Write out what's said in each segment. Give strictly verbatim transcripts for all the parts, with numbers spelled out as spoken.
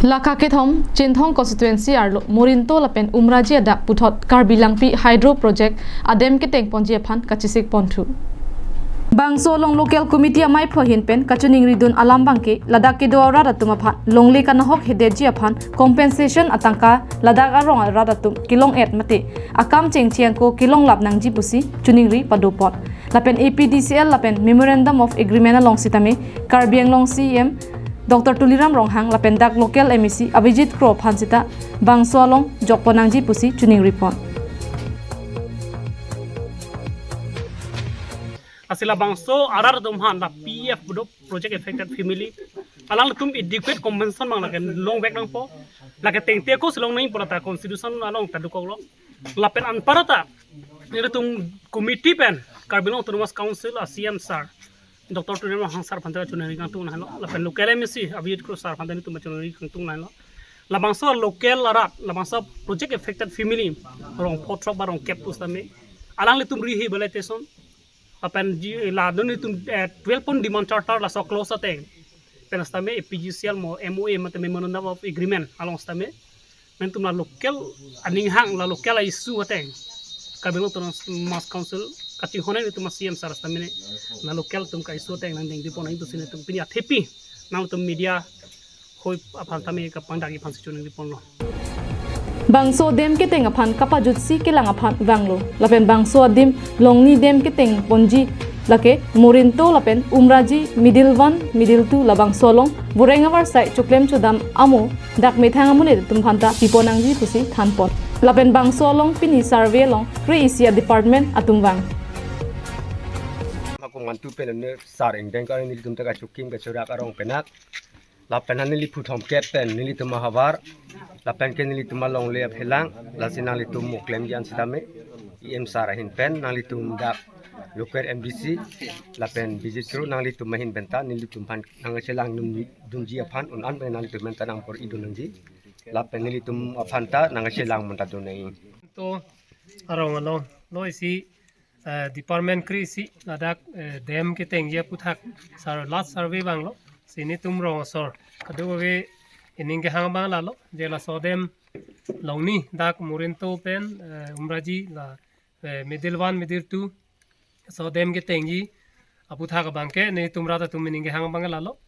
Laka kethom, Chinthong constituency arlo Morinto lapen Umraji adak puthot Karbi Langpi Hydro Project adem keteng ponji aphan kachesik ponthu. Bangso along local committee amei pho ahin pen kachiningri dun alam abangke ladak kedo arat atum aphan longle kanahok hedetji aphan compensation atangka ladak arong arat atum kelong-et mate akam chengcheng ako kelonglap nangji pusi chiningri padopon. Lapen A P D C L lapen Memorandum of Agreement along sitame Karbi Anglong C E M Doctor Tuliram Ronghang lapen dak local M A C Abhijit Kro aphan sita bangso along jokpon nangji pusi chiningripon. Lasi labangso arat atum aphan la P F bodo project affected family, alanglitum adequate compensation abang lake longvek nangpo. Lake tengte ako si long nangji pu lata constitution along ta dokoklo. Lapen anparta nelitum committee pen Karbi Anglong Autonomous Council a C E M sir Doctor Tuliram Ronghang sir aphan ta chiningri kangtung nanglo. Lapen local M A C Abhijit Kro sir aphan ta nelitum chiningri kangtung nanglo. Labangso local arat, labangso project affected family rong pho throk ba rong kep pusitame alanglitum rehi bela teson. Lapen ji la nelitum, eh, twelve point demand charter laso clause ateng pen sitame A P D C L mo M O A mate Memorandum of Agreement along sitame nelitum la local aning hang, la local issue ateng Karbi Anglong Autonomous Council kachinghon nelitum a C E M sir sitame la local atum ka issue ateng nangdengdipon nangji pusi nelitum pini athepi nangtum media hoi aphan tame kapangdakji aphan si chiningriponlo. Bangso adem keteng aphan kapajutsi kelang aphan vanglo. Lapen bangso adim longni dem keteng ponji lake Morinto lapen Umraji middle one, middle two labangso along voreng avarsai choklem chodam amo dak methang amonit atum aphan ta pipon nangji pusi thanpon. Lapen bangso along pini survey along kre-isi a department atum vang. Ako ngantu pen ne sar ingdeng ka nelitum ta kachokim kachorak arong penak. Lapen neli phuthom kep pen nelitum ahavar, lapen ke nelitum alongle aphelang, lasi nanglitum moklem jan sitame, E M sir ahin pen, nanglitum dak local M D C, lapen Abhijit Kro nanglitum ahin pen ta, nelitum aphan nangchelang dun, dunji aphan, un-an pen nanglitum pen ta nangpor-i dun nangji, lapen nelitum aphan ta nangchelang mun ta dun nangji. To arong along, lo isi eh, department kre-isi ladak, eh, dem ketengji aputhak sar last survey vanglo. Si nelitum rong asor kadokave ining kehang abang lalo, je laso dem longni dak Morinto pen, eh, Umraji la, eh, middle one, middle two so dem ketengji aputhak abangke nelitum rat atum ining kehang abang lalo.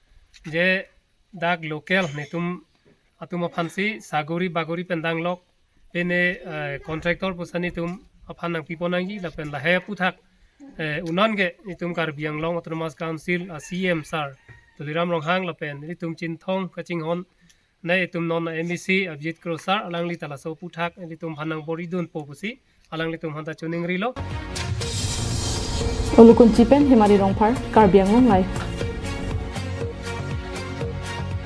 Je dak local nelitum atum aphansi sagori bagori pen danglok, pine, eh, contractor pusi nelitum aphan nangpipon nangji lapen lahai aputhak, eh, un-an ke nelitum Karbi Anglong Autonomous Council a C E M sir Tuliram Ronghang lapen nelitum Chinthong kachinghon nelitum non M A C Abhijit Kro sir alangli ta laso aputhak nelitum aphan nangpor-i dunpo pusi alanglitum aphan ta chiningrilo. Ulukunchi pen Hemari Rongphar, Karbi Anglong Live.